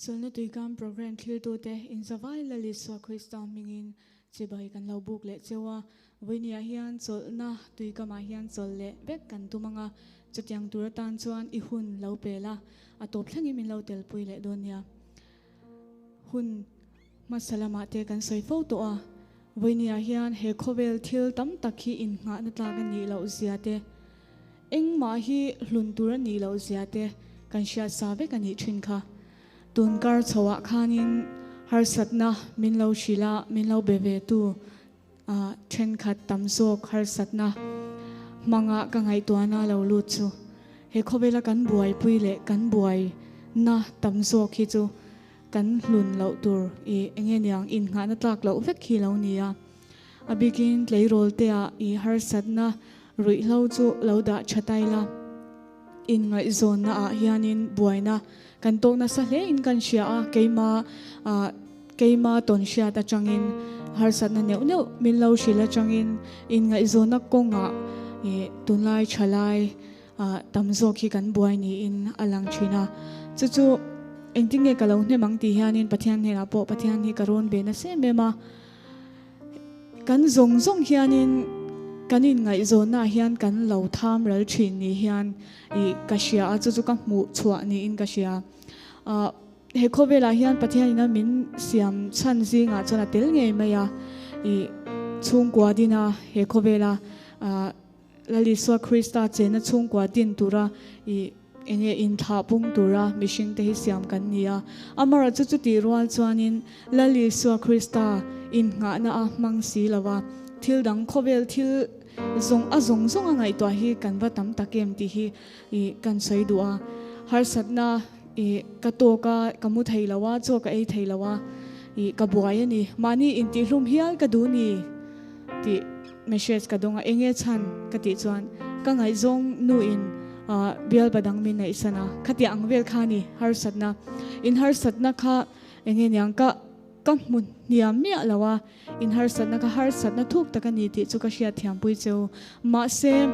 Chawlhna Tuikam Programme thlirtute inzavai Lal Isua Krista hmingin chibai kan lo buk leh cheu a. Vawinia hian chawlhna tuikamah hian chawlh leh vek kan tum ang a, chutiang tur atan chuan i hun lo pel a, a tawp thlengin min lo telpui leh dawn nia. Hun hmasa lamah te kan sawi fo tawh a, vawinia hian he khawvel thil tam tak hi innghahna tlak a nih loh zia te, Engmah hi hlun tur a nih loh zia te kan hriat sa vek a nih thin kha. Tun kar chhoah khanin harsatna min lo hrilh a, min lo be ve tu thenkhat tam zawk harsatna hmanga ka ngaihtuahna lo lut chu he khawvela kan buaipui leh kan buaina tam zawk hi chu kan hlun loh tur i enge niang innghahna tlak loh vek hi lo ni a. A bikin tleirawl te ah i harsatna ruihhlo chu lo dah tha tai la. Inngaihzawnna ah hianin buaina kan tawk nasa hle in kan hria a, keima ah keima tawn hriat atangin harsatna neuh neuh min lo hrilh atangin inngaihzawnna kawngah i tunlai thalai ah tam zawk hi kan buai niin a lang thin a. Chu chu engtin nge ka lo hnem ang tih hianin Pathian hnenah pawh Pathian hi ka rawn ve nasa em em a. Kan zawng zawng hianin kan inngaihzawnnaah hian kan lo tham ral thin ni hian ih ka hria a, chu chu ka hmuh chhuah niin ka hria. Ah he khawvelah hian Pathianina min siam chhan zingah chuan a tel ngei mai a, ih chhungkua dina he khawvela ah Lal Isua Krista chenna chhungkua din tura ih enge inthlah pung tura mihring te hi siam kan ni a. Amarawh chu chutih rual chuanin Lal Isua Krista innghahna a hmang si lo a, thil dang khawvel thil zawng a zawng zawng a ngaihtuah hi kan va tam tak em tih hi ih kan sawi duh a. Harsatna ih ka tawk a, ka mu thei lo a, chaw ka ei thei lo a, ih ka buai a ni. Mahni intihlum hial ka duh ni tih. Message ka dawng a, enge chhan ka tih chuan ka ngaihzawng nu in bialpa dang min neih san a, khatiang ang vel kha ni harsatna, in harsatna kha enge niang ka ka hmu hniam miah lo a, in harsatna kha harsatna thuk tak a ni tih chu ka hriat thiam pui cheu. Mahse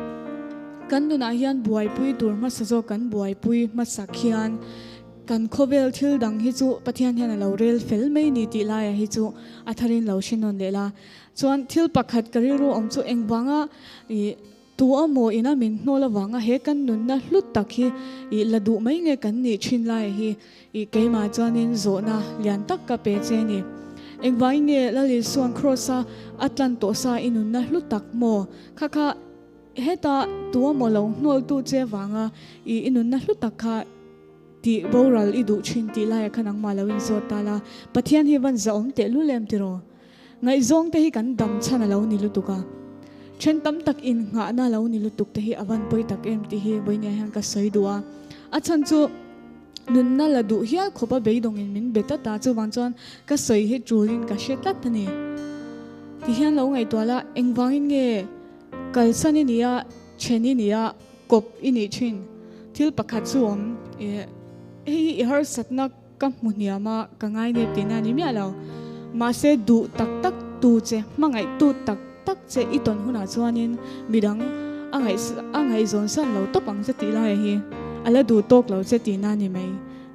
kan nunah hian buaipui tur hmasa zawk kan buaipui hmasak hian Kan khawvel thil dang hi chu Pathian hian a lo rel fel mai ni tih laiah hi chu a tharin lo hre nawn leh la. Chuan thil pakhat ka rilru awm chu engvanga ih tu amaw ina min hnawl avanga he kan nunna hlut tak hi ih la duh mai nge kan nih thin laiah hi ih keimah chuanin zawhna lian tak ka pe che ni. Engvangin nge Lal Isua'n Kraws-a a tlan tawh sa i nunna hlu tak maw? Kha kha heta tu amaw lo hnawltu che avanga ih i nunna hlu tak kha Tih boral i duh thin tih laiah kha nangmah lo inzawt ta la, Pathian hi van zahawm teh lul em tiraw? Ngaihzawng te hi kan dam chhan a lo ni lutuk a, then tam tak innghahna a lo ni lutuk te hi a van pawi tak em tih hi vawinia hian ka sawi duh a. A chhan chu nunna la duh hial khawp a beidawngin min be tlat a, chuvang chuan ka sawi hi tulin ka hre tlat a ni. Ti hian lo ngaihtuah la, engvangin nge kalsan i nih a, then i nih a, Kawp i nih thin. Thil pakhat chu awm i hei hi i harsatna ka hmu hniam a, ka ngai nep tihna a ni miah lo. Mahse duh tak tak tu che, hmangaih tu tak tak che i tawn hunah chuanin midang a ngaih a ngaihzawn san lo tawp ang che tih laia hi a la duh tawk lo che tihna a ni mai.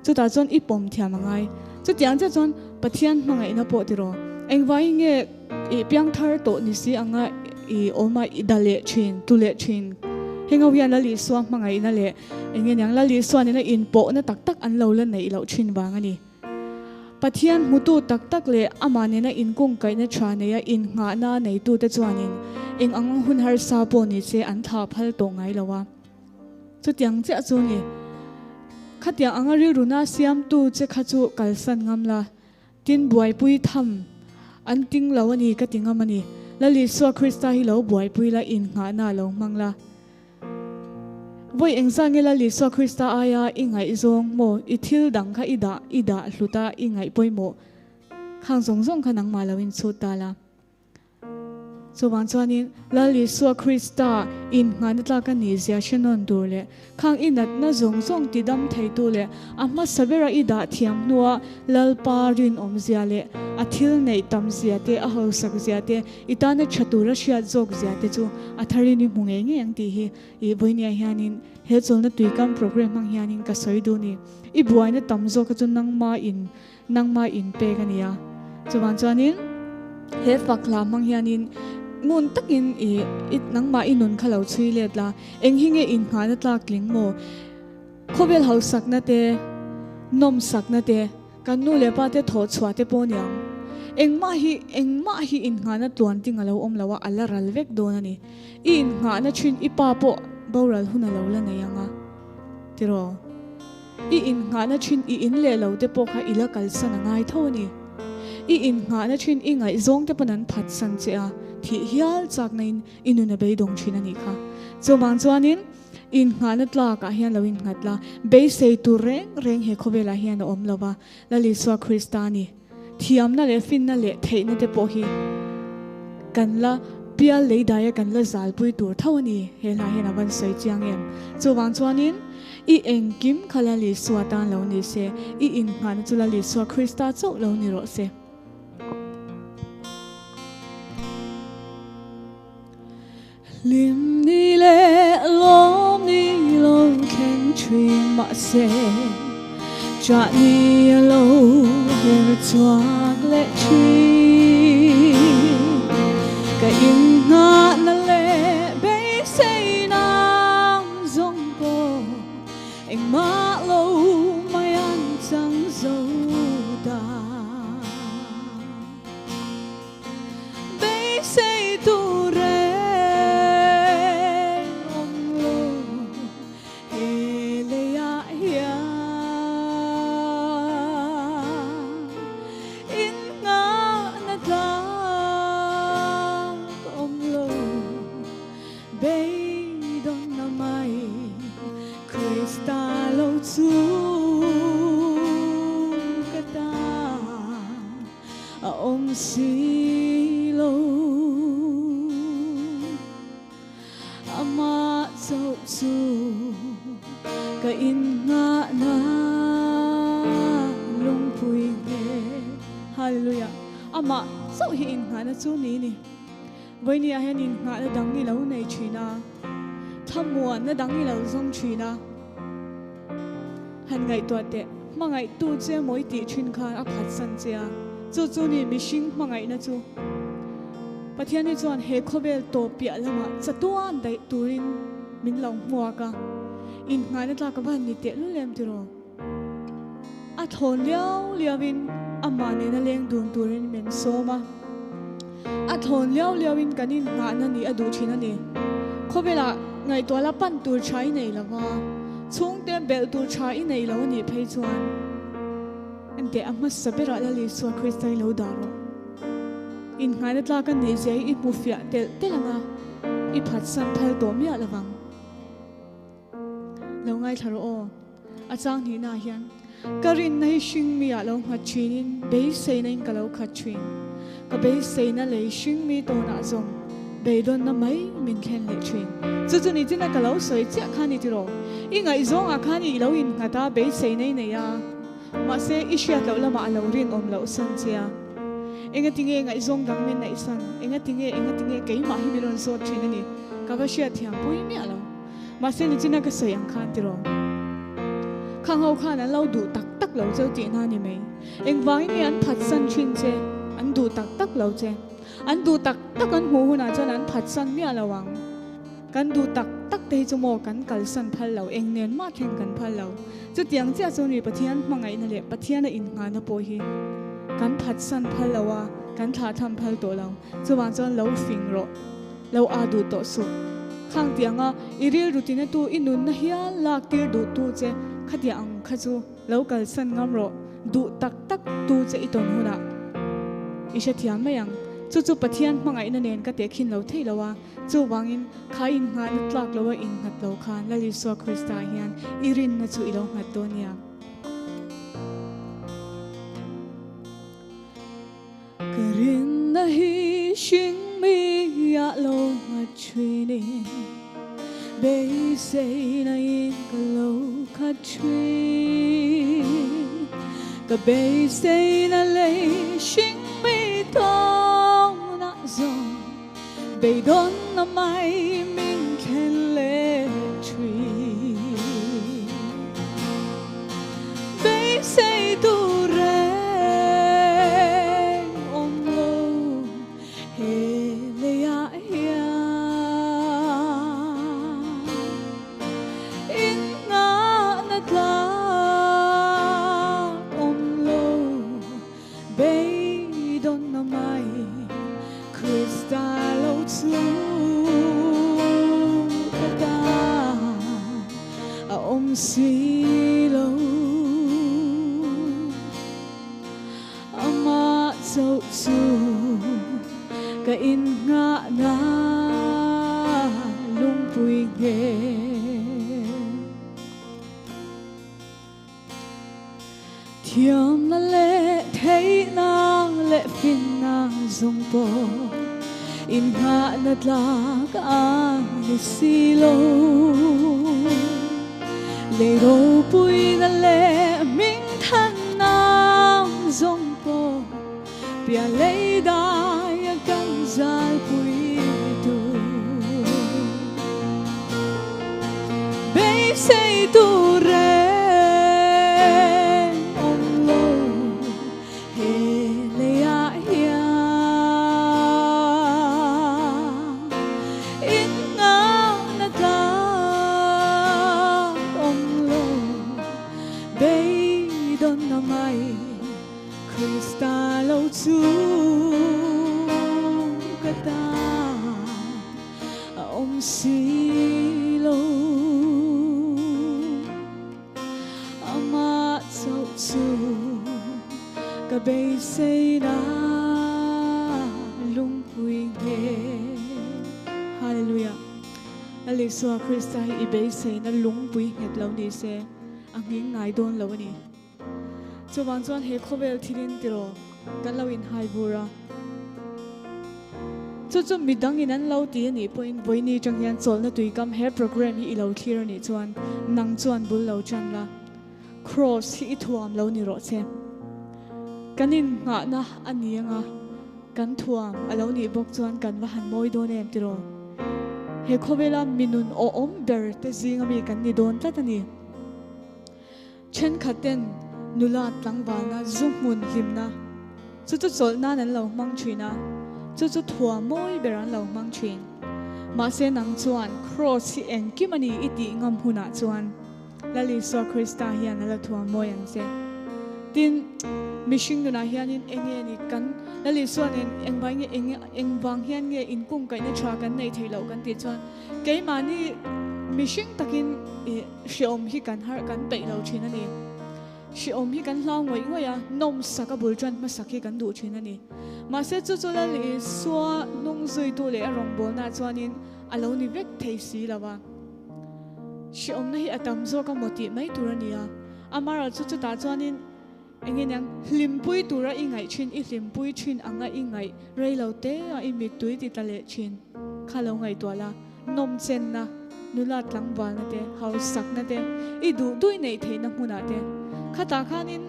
Chutah chuan i pawm thiam a ngai. Chutiang chiah chuan Pathian hmangaihna pawh tiraw? Engvangin nge i piangthar tawh ni si anga i awm a, i da leh thin, tu leh thin? Heng ho hian Lal Isua hmangaihna leh eng nge niang Lal Isua nena inpawhna tak tak an lo la neih loh thin vang a ni. Pathian hmutu tak tak leh amah nena inkungkaihna tha neia innghahna neitute chuanin eng ang hun harsa pawh ni se an thlah phal tawh ngai lo a. Chutiang chiah chu ni. Khatiang anga rilruna siamtu che kha chu kalsan ngam la, tin buaipui tham an ting lo a ni ka ti ngam a ni. Lal Isua Krista hi lo buaipui la, innghahna lo hmang la. Vawi engzah nge Lal Isua Krista aia i ngaihzawng maw, i thil dang kha i dah i dah hlut a, i ngaih pawimawh khang zawng zawng kha nangmah lo inchhut ta la. Chuvang chuanin Lal Isua Krista inngahna tlak a nihzia hre nawn tur leh khang i natna zawng zawng tidam theitu leh a hmasa bera i dah thiam hnua Lalpa rinawmzia leh a thil neih tamzia te, a hausakzia te, i tana tha tura hriat zawkzia te chu a tharin i hmu ngei ngei ang tih hi i vawinia hianin he chawlhna tuikam program hmang hianin ka sawi duh ni. I buaina tam zawka chu nangma in nangma in pek a ni a. Chuvang chuanin he fak hla hmang hianin ngun takin i i nangmah i nun kha lo chhui let la, eng hi nge inngahna tlak tling maw? Khawvel hausakna te, nawmsakna te, kan nu leh pa te thawhchhuah te pawh niang. Engmah hi engmah hi inngahna tluan ting a lo awm lo a, a la ral vek dawn a ni. I inngahna thin i pa pawh boral hun a lo la nei ang a, tiraw? I innghahna thin i in leh lo te pawh kha i la kalsan a ngai tho a ni. I innghahna thin i ngaihzawng te pawn an phatsan che a, thih hial chakna in i nun a beidawng thin a nih kha. Chuvang chuanin innghahna tlakah hian lo innghat la, beisei tur reng reng he khawvelah hian a awm lo va, Lal Isua Krista a ni. Thiamna leh finna leh theihna te pawh hi kan la pial lei daia kan la zalpui tur tho a ni, he hla hian a van sawi chiang em. Chuvang chuanin i engkim kha Lal Isua tan lo ni se, i innghahna chu Lal Isua Krista chauh lo ni rawh se. Hlim ni leh lawm ni lo thleng thin mahse chah ni a lo her chhuak leh thin. Ka innghahna leh beiseina zawng pawh engmah lo mai an chang zo ta. Beisei tur reng awm lo he leiah hian innghahna tlak awm lo beidawnna mai Krista lo chu ka ta. A awm si lo. Amah chauh chu ka innghahna lungpui nge. Hallelujah. Amah chauh hi innghahna chu ni ni. Vawinia hian innghahna dang i lo nei thin a, thlamuanna dang i lo zawng thin a. Han ngaihtuah teh, hmangaihtu che maw i tih thin khan a phatsan che a, chu chu ni mihring hmangaihna chu. Pathian hi chuan he khawvel tawp piah lamah chatuan daih turin min lo hmuak a, innghahna tlak a van ni tehlul em tiraw? A thawn liau liauin amah nena leng dun turin min sawm a, a thawn liau liauin kan innghahna nih a duh thin a ni. Khawvelah ngaihtuah la pan tur tha i nei lo va, chhungte belh tur tha i nei lo a nih phei chuan enteh a hmasa berah Lal Isua Krista i lo dah rawh. Innghahna tlak a nih zia hi i hmu fiah telh telh ang a, i phatsan phal tawh miah lo vang. Lo ngaithla rawh aw. A chang hnihnaah hian ka rinna hi hringmi ah lo nghat thinin beiseina in ka lo khat thin. Ka beiseina lei hringmi tawnah zawng beidawnna mai min thlen leh thin. Chu chu ni china ka lo sawi chiah kha ni tiraw? I ngaihzawngah khan i lo innghat a, beiseina i nei a. Mahse i hriat loh lamah a lo rinawm loh san che a. Engatinge ngaihzawng dang min neih san? Engatinge, engatinge keimah hi min rawn zawt thin a ni? Ka va hriatthiam pui miah lo. Mahse nichina ka sawi ang khan tiraw? Khang ho khan an lo duh tak tak lo cheu tihna a ni mai. Engvangin nge an phatsan thin che? An duh tak tak lo che. An duh tak tak an hmuh hunah chuan an phatsan miah lo ang. Kan duh tak tak te hi chu maw kan kalsan phal lo, eng nen mah thleng kan phal lo. Chutiang chiah chuan mi Pathian hmangaihna leh Pathiana innghahna pawh hi kan phatsan phal lo a, kan thlahthlam phal tawh lo. Chuvang chuan lo fing rawh. Lo a duh tawh suh. Khang tianga i rilru tina tu i nunna hial lak tir duh tu che khatia ang kha chu lo kalsan ngam rawh. Duh tak tak tu che i tawn hunah i hrethiam mai ang. Chu chu Pathian hmangaihna nen ka tehkhin lo thei lo a, chuvangin kha innghahna tlak lo a innghat lo khan Lal Isua Krista hian i rinna chu i lo nghat dawn nia. Ka rinna hi hring mi Thinin beiseina in ka lo khat thin. Ka beiseina lei hring mi tawnah zawng beidawnna mai min thlen leh thin. Beisei tur reng awm lo. He leiah hian innghahna tlak awm lo, beidawnna mai Krista lo chu ka tan a awm si lo. Amah chauh chu ka innghahna lungpui nge. Thiamna leh theihna leh finna zawng pawh innghahna tlak a ni si lo. Lei ropuina leh hmingthanna zawng pawh pian lei daia kan zalpui tur. Beisei tur reng awm lo he leiah hian innghahna tlak awm lo, beidawnna mai Krista lo chu ka tan a awm si lo. Amah chauh chu ka beiseina lungpui nge. Hallelujah. Lal Isua Krista hi i beiseina lungpui nghet lo ni se, a nghing ngai dawn lo a ni. Chuvang chuan he khawvel thilin tiraw kan lo inhai bur a. Chu chu midangin an lo ti a nih pawhin vawiini atang hian chawlhna tuikam he program hi i lo thlir a nih chuan nang chuan bul lo chan la, Kraws hi i thuam lo ni rawh che. Kan innghahna a ni anga kan thuam a lo nih bawk chuan kan va han mawi dawn em tiraw? He khawvela minun awhawm ber te zinga mi kan ni dawn tlat a ni. Thenkhat ten nula tlangvalna zu hmun hlimna chu chu chawlh nan an lo hmang thin a, chu chu thua mawi ber an lo hmang thin. Mahse nang chuan Kraws hi engkim a ni i tih ngam hunah chuan Lal Isua Krista hian a la thua mawi ang che. Tin, mihring nunah hianin enge ni kan Lal Isua nen engvai nge eng engvang hian nge inkungkaihna tha kan neih theih loh kan tih chuan keimahni mihring takin i Hreawm hi kan harh kan peih lo thin a ni. Hreawm hi kan hlau ngawih ngawih a, nawmsak a bul tan hmasak hi kan duh thin a ni. Mahse chu chu Lal Isua hnung zuitu leh a rawngbawlnaah chuanin a lo ni vek thei si lo a. Hreawmna hi a tam zawk a maw tih mai tur a ni a. Amaherawh chu chutah chuanin eng nge niang hlimpui tura i ngaih thin, i hlimpui thin anga i ngaih rei lo te a i mittui ti ta leh thin kha lo ngaihtuah la, nawmchenna, nula tlangvalna te, hausakna te, i duh duih neih theihna hmunah te khatah khanin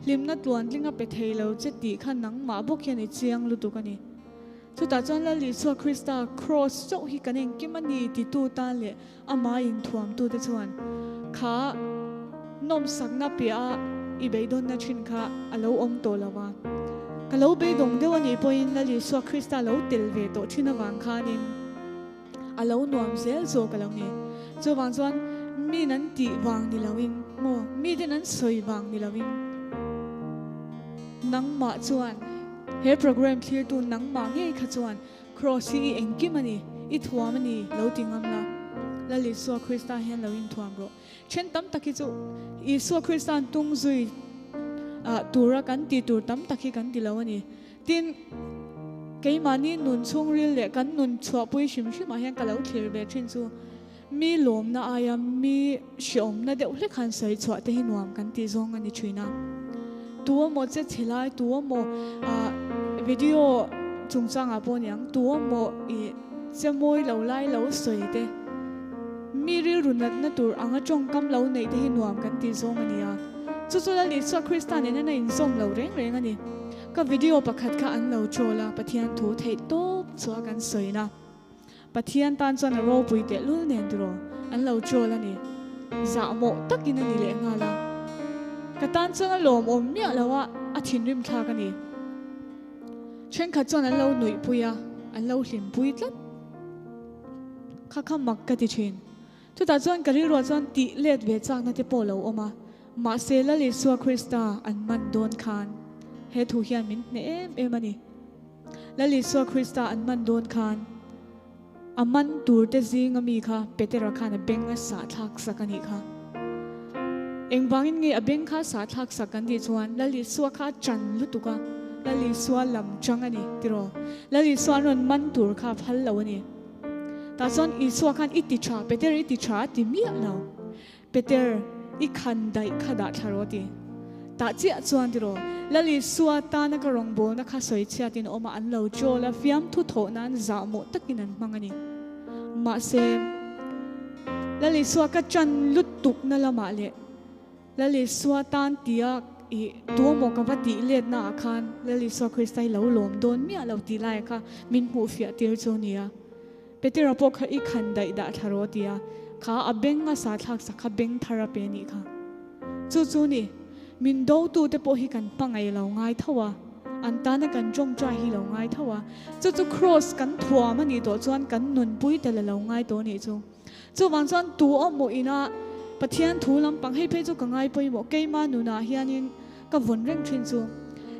hlimna tluantlinga pe thei lo che tih kha nangmah bawk hian i chiang lutuk a ni. Chutah chuan Lal Isua Krista Kraws chauh hi kan engkim a ni titu tan leh Amah inthuamtute chuan kha nawmsakna piah a i beidawnna thin kha a lo awm tawh lo va. Ka lo beidawng deuh a nih pawhin Lal Isua Krista lo tel ve tawh thin avang khanin a lo nuam zel zawk a lo ni. Chuvang chuan min an tih vang ni loin maw, miten an sawi vang ni loin nangmah chuan he program thlirtu nangmah ngei kha chuan Kraws hi i engkim a ni, i thuam a ni, lo ti ngam la. Lal Isua Krista hian lo inthuam rawh. Then tam tak hi chu Isua Krista'n tung zui tura kan tih tur tam tak hi kan ti lo a ni. Tin, keimahni nun chhungril leh kan nun chhuahpui hrim hrimah hian ka lo thlir ve thin chu mi lawmna aia mi hreawmna deuh hlek han sawi chhuah te hi nuam kan tih zawng a ni thin a. Tu emaw che chhe lai, tu emaw video chungchangah pawh a ni ang, tu emaw ih. Che mawi lo lai lo sawi te, mi rilru natna tur anga tawngkam lo neih te hi nuam kan tih zawng a ni a. Chu chu Lal Isua Krista nen hian a inzawm lo reng reng a ni. Ka video pakhat kha an lo troll a, Pathian thu theih tawp chu a kan sawina. Pathian tan chuan a ropui tehlul nen tiraw an lo troll a ni. Zahmawh takin a ni lehnghal a. Ka tan chuan a lawmawm miah lo a, a thinrim thlak a ni. Thenkhat chuan an lo nuihpui a, an lo hlimpui tlat. Kha kha mak ka ti thin. Chutah chuan ka rilruah chuan tih let ve chakna te pawh lo awm a, mahse Lal Isua Krista an man dawn khan he thu hian min hneh em em a ni. Lal Isua Krista an man dawn khan a man tur te zinga mi kha Petera khan a beng a sah thlak sak a nih kha. Engvangin nge a beng kha sah thlak sak kan tih chuan Lal Isua kha a chan lutuk a, Lal Isua lam chang a ni tiraw? Lal Isua an rawn man tur kha a phal lo a ni. Tah chuan Isua khan i ti tha, Peter i ti tha a ti miah lo. Peter, i khan daih kha dah thla rawh ti. Tah chiah chuan tiraw, Lal Isua tana ka rawngbawlna kha sawi chhiatin a awm a, an lo chawl a, fiamthu thawh nan zahmawh takin an hmang a ni. Mahse, Lal Isua ka chan lutukna lamah leh Lal Isua tan tia i tuamaw ka va tih letna ah khan Lal Isua Krista hi lo lawm dawn miah lo tih laia kha min hmuh fiah tir chu a ni a. Petera pawh kha i khan daih dah thla rawh tia kha a beng a sa thlak sak kha beng thar a pe nih kha. Chu chu ni, min do tu te pawh hi kan hmangaih lo ngai tho a, an tana kan tawngtai hi lo ngai tho a, chu chu cross kan thuam a nih tawh chuan kan nunpui tel a lo ngai tawh nih chu. Chuvang chuan tu awmawh ina Pathian thu lampang hei phei chu ka ngai pawimawh keima nunah hianin ka vawn reng thin chu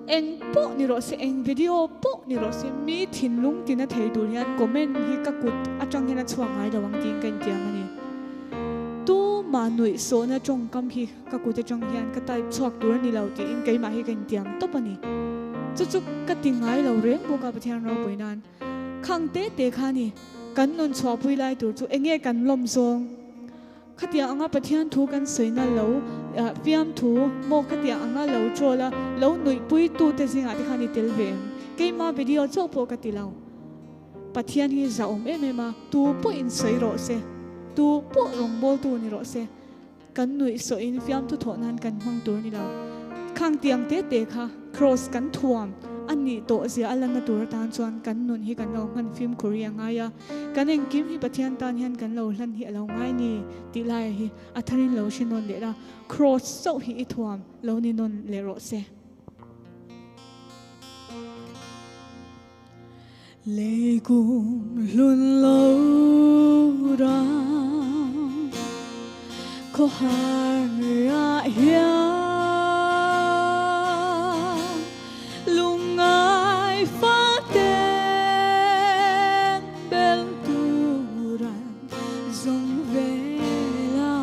eng pawh ni rawh se, eng video pawh ni rawh se, mi thinlung tina thei tur hian comment hi ka kut atang hian a chhuak ngai lo ang tiin ka intiam a ni. Tumah nuihsawhna tawngkam hi ka kut atang hian ka type chhuak tur a ni lo tiin keimah hi ka intiam tawp a ni. Chu chu ka ti ngai lo reng bawk a Pathian ropui nan. Khang te te kha ni kan nun chhuahpui lai tur chu enge kan lawm zawng? Khatiang anga Pathian thu kan sawina lo fiamthu maw khatiang anga lo troll a lo nuihpui tu te zingah te khan i tel ve em? Keima video chauh pawh ka ti lo. Pathian hi zahawm em em a, tu pawh in sawi rawh se, tu pawh rawngbawltu ni rawh se. Kan nuih sawhin fiamthu thawh nan kan hmang tur ni lo. Khang tiang te te kha cross kan thuam a nih tawh zia a lanna tur atan chuan kan nun hi kan lo hman fimkhur hi a ngai a. Kan engkim hi Pathian tan hian kan lo hlan hi a lo ngai ni tih laia hi a tharin lo hre nawn leh la, cross chauh hi i thuam lo ni nawn leh rawh se. Lei kum hlun lo ram khawhar ah hian lungngai faten bel turan zawng vela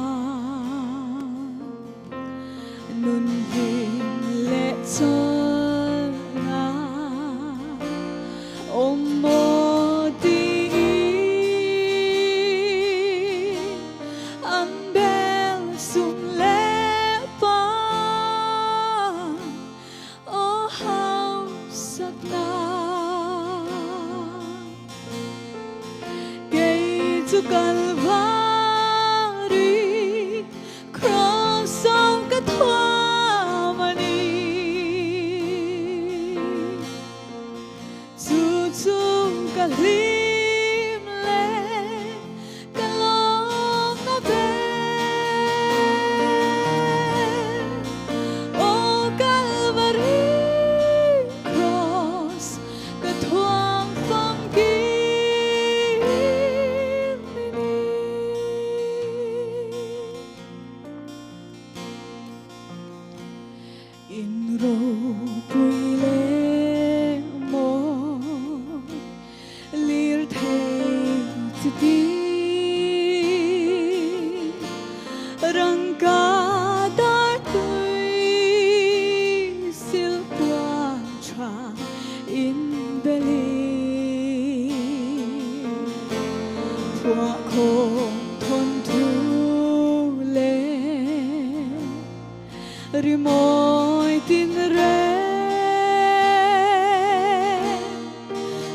Nun hlim leh chawlhna awm maw tiin an bel sum leh pa aw hausakna. Kei chu Kalvari Cross awm ka thuam a ni. Chu chu ka hlim leh ka lawm na ber. Aw Kalvari Cross ka thuam famkim i ni. In ropui leh maw lir thei chi ti rangka dar tui silpuan tha in beli phuah khawm thawn thu leh rimawi tin reng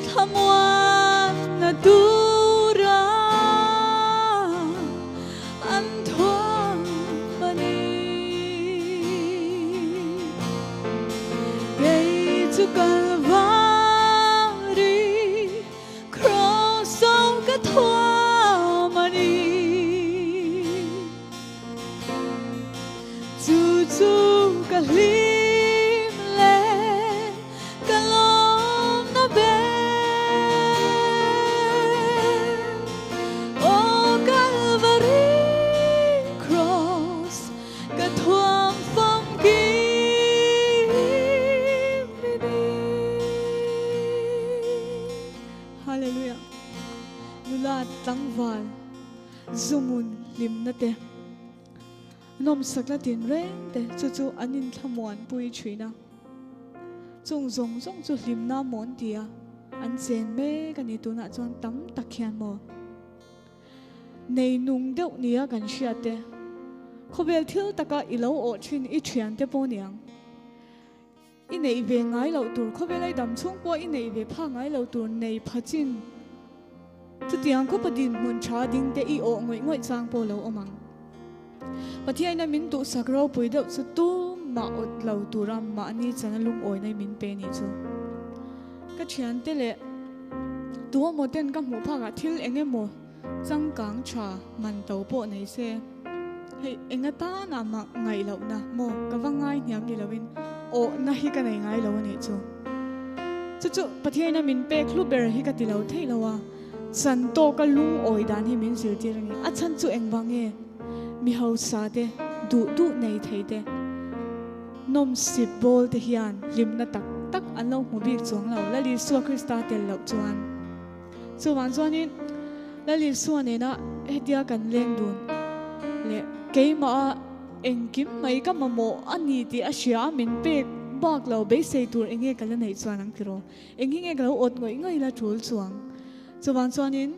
thlamuan na tu. chu Kalvari Kraws au ka thuam a ni. Chu chu ka hlim leh ka lawmna ber. Aw Kalvari Kraws ka thuam famkim i ni. Hallelujah. Nula tlangval zumun hlimna te, nawmsakna tinreng te chu chu an inthlamuanpui thin a. Chung zawng zawng chu hlimna maw an ti a, an chen mek a ni tunah chuan tam tak hian maw. Nei nung deuh nia kan hriat te, khawvel thil taka i lo awh thin i thian te pawh niang. I neih ve ngai loh tur, khawvel ai dam chhung pawh i neih ve phak ngai loh tur nei pha chin. Chutiang khawpa dinhmun tha ding te i awh ngawih ngawih chang pawh lo awm ang. Pathiaina min duhsak ropui deuh chu tumah awt lo tura mahni chana lungawina i min pe nih chu. Ka thiante leh tu emaw ten ka hmuh phakah thil eng emaw changkang tha man to pawh nei se, hei eng atana mah ngaih lohna maw ka va ngai hniam ni loin awhna hi ka nei ngai lo a nih chu. Chu chu Pathiaina min pek hlu ber hi ka ti lo theih lo a. Chan tawka lungawi dan hi min zirtir a ni. A chhan chu engvang nge? Mi hausa te, duh duh nei thei te, nawmsip bawl te hian hlimna tak tak an lo hmu bik chuang lo, Lal Isua Krista tel loh chuan. Chuvang chuanin Lal Isua nena hetia kan leng dun leh keimah a engkim mai ka mamawh a ni tih a hria a min pek bak lo beisei tur enge ka la neih chuan ang tiraw? Eng hi nge ka lo awt ngawih ngawih la tul chuang? Chuvang chuanin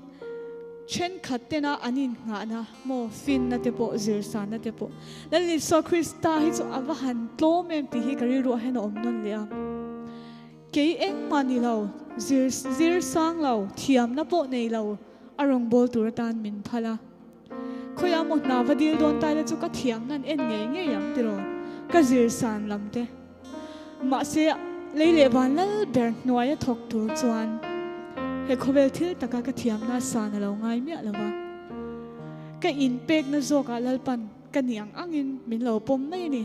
thenkhat tena an innghahna maw finna te pawh zirsanna te pawh Lal Isua Krista hi chu a va han tlawm em tih hi ka rilruah hian a awm nawn leh a. Kei engmah ni lo, zir zir sang lo, thiamna pawh nei lo a rawngbâwl tur atan min phal a. Khawiah maw hna va dil dawn ta ila chu ka thiamna an en ngei ngei ang tiraw? Ka zirsan lam te. Mahse, lei leh van lal ber hnuaia thawk tur chuan he khawvel thil taka ka thiamna san a lo ngai miah lo va. Ka inpekna zawkah Lalpan ka nih ang angin min lo pawm mai a ni.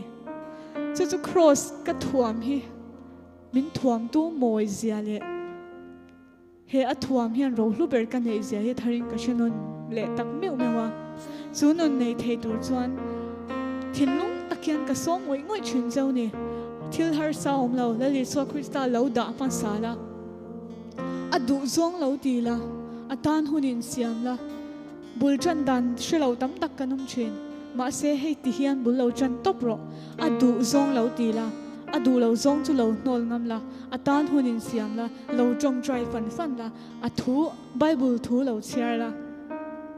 Chu chu Kraws ka thuam hi min thuamtu mawi zia leh He a thuam hian rohlu ber ka neih zia hi tharin ka hre nawn leh tak meuh meuh a, chu nun nei thei tur chuan thinlung tak hian ka sawm ngawih ngawih thin cheu ni. Thil harsa awm lo, Lal Isua Krista lo dah hmasa la, a duh zawng lo ti la, a tan hun in siam la, bul tan dan hre lo tam tak kan awm thin. Mahse hei ti hian bul lo tan tawp rawh, a duh zawng lo ti la, a duh lo zawng chu lo hnawl ngam la, a tan hun in siam la, Lo tawngtai fan fan la, a thu, Bible thu lo chhiar la.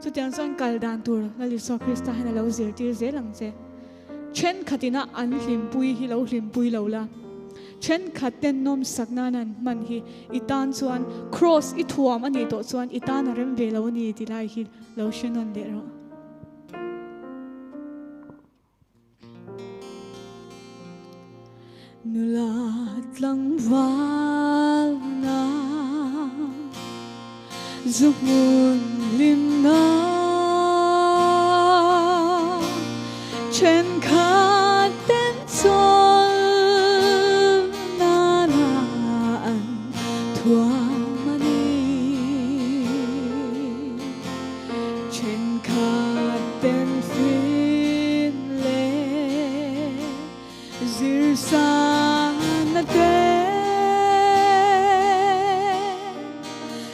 Chutiang chuan kal dan tur Lal Isua Krista hian a lo zirtir zel ang che. Thenkhatina an hlimpui hi lo hlimpui lo la. Thenkhat ten nawmsak nan an hman hi i tan chuan Kraws i thuam a nih tawh chuan i tan a rem ve lo a ni ti lai hi lo hre nawn leh rawh. Nula tlangval na zu hmun hlimna thenkhat ten chawl nana an thuam a ni. Thenkhat ten fin leh zirsanna te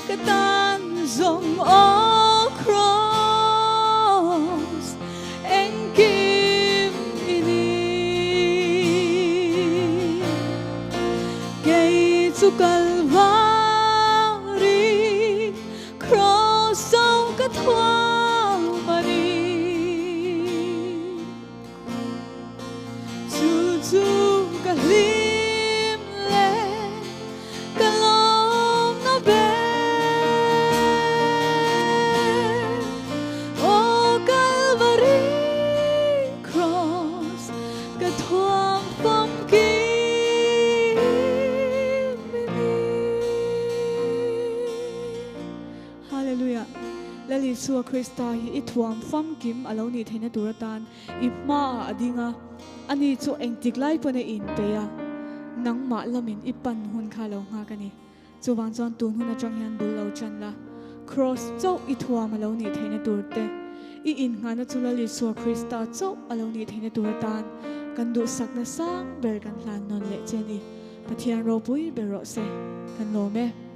ka tan zawng aw Kraws engkim i ni. Kei chu Kalvari Kraws au ka thuam a ni. Chu chu ka hlim leh ka lawmna ber. Aw Kalvari Kraws ka thuam famkim Isua Krista hi i thuam famkim a lo nih theihna tur atan i hmaah a ding a, ani chu engtik lai pawn a inpeih a, nangmah lamin i pan hun kha a lo nghak a ni. Chuvang chuan tun hun atang hian bul lo chan la, Kraws chauh i thuam a lo nih theihna tur te, i innghahna chu Lal Isua Krista chauh a lo nih theihna tur atan kan duhsakna sang ber kan hlan nawn leh che a ni. Pathian ropui ber rawh se. Kan lawm e.